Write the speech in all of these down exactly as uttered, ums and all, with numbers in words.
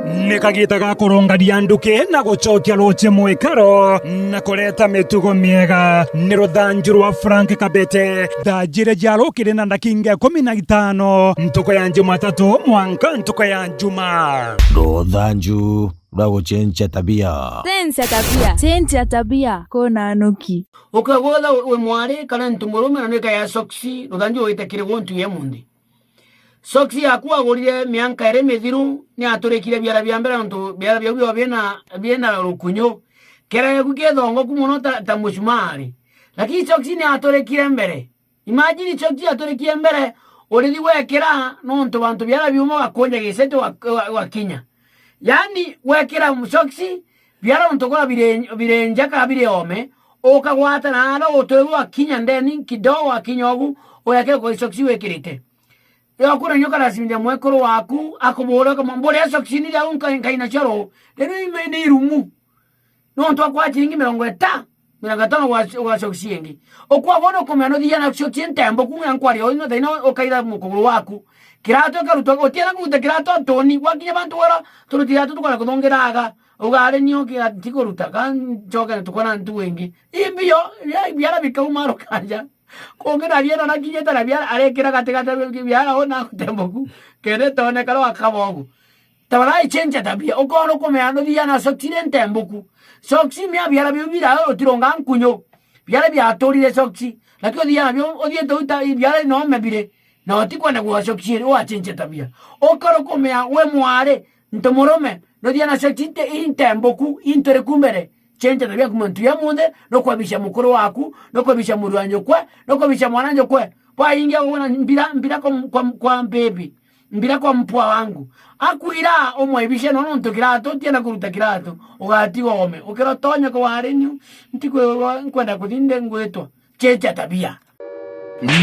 Ni kagiita ga kurungania nduki na gucokia ruuji mwikaro na kureta mitugo miega. Ni ruthanju rwa Frank Kabete. Thaa jiiri cia rukiri na ndakinga ikumi na itano, ntuku ya Jumatatu mwanka ntuku ya Juma. Ruthanju rwa gucenjia tabia. Cenjia tabia. Cenjia tabia. Kuna nuki. Ukagwetha wi mwari kana ntu murume na nwika ya soksi, ruthanju wite kiri guntu ya munthi. Soksi yaku wagurire mianka iri mithiru, ni aturikire biara bia mbere, nontu biara biu bio biina, biina rukunyu. Kiara giaku kithongoku mono ta, ta mucumari. Lakini soksi ni aturikire mbere. Imagine soksi aturikire mbere, urithi wekira, nontu bantu biara biuma wakunja gisete wa, wa, wakinya. Yaani, wekira soksi, biara nontu kwa bire, bire nja ka bire ome, ukagwata na ara utwe wakinya ndeni kidogo wakinya ugu, uyake kwa soksi wikirite. Yo kuna nyoka lazima mwekuru waku, akubure kama, "Mbure soksi ni jau nka-, nkaina cio ru." Rero ime ni irumu. Nontu akwa ciringi mirongo ita, mirongo itano gwa, gwa soksi ingi. Ukwa bono kumenya no thiana soksi ntembo, kunya nkwari o ino thaina ukaira mukuguru waku. Kiratu karuta, utiana kuruta kiratu toni, wakinya bantu wara, turuti kiratu tukona kuthongeraga. Ugare nio kira tikuruta, ka ncoke tukona ntu ingi. Imbio, ya, biara bikauma rukanja. Kungi na biara na kinyete na biara arekira gati gati biara ona ntemboku. Kende tone karo akabogu. Tabarai cenjia tabia. Ukona kumenya no thiana soksi ri ntembuku. Soksi mia biara biu bira utironga nkunyu. Biara biaturire soksi. Lakini uthiana bio, uthiete uta biara no mebire. Na utikwenda gwa soksi ri, wacenjia tabia. Ukoro kumenya we mwari, ntu murume, no thiana soksi inte, intembuku, into ri kumbere. Cenjia tabia kuma ntu ya munthi, no kwabisha mukuru waku, no kwabisha muru wa nyukwe, no kwabisha mwana nyukwe. Bwaingia una mbira, mbira kwa, kwa, kwa mbibi. Mbira kwa mpwa wangu. Akwira umwaibishe no nontu kiratu, tienda kuruta kiratu. Ugatigwa ome. Ukira utonye kwa warinyu, ntikwigwa nkwenda kuthi nde ngwitwa. Cenjia tabia.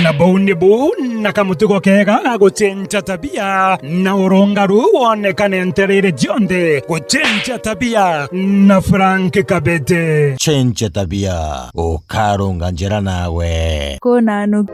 Na bau ni bu, na kamutugo kega ga gucenjia tabia, na urungaru wonekane ntereere cionthe. Gucenjia tabia na Frank Kabete. Cenjia tabia, ukarunga njira nawe. Kuna nuki.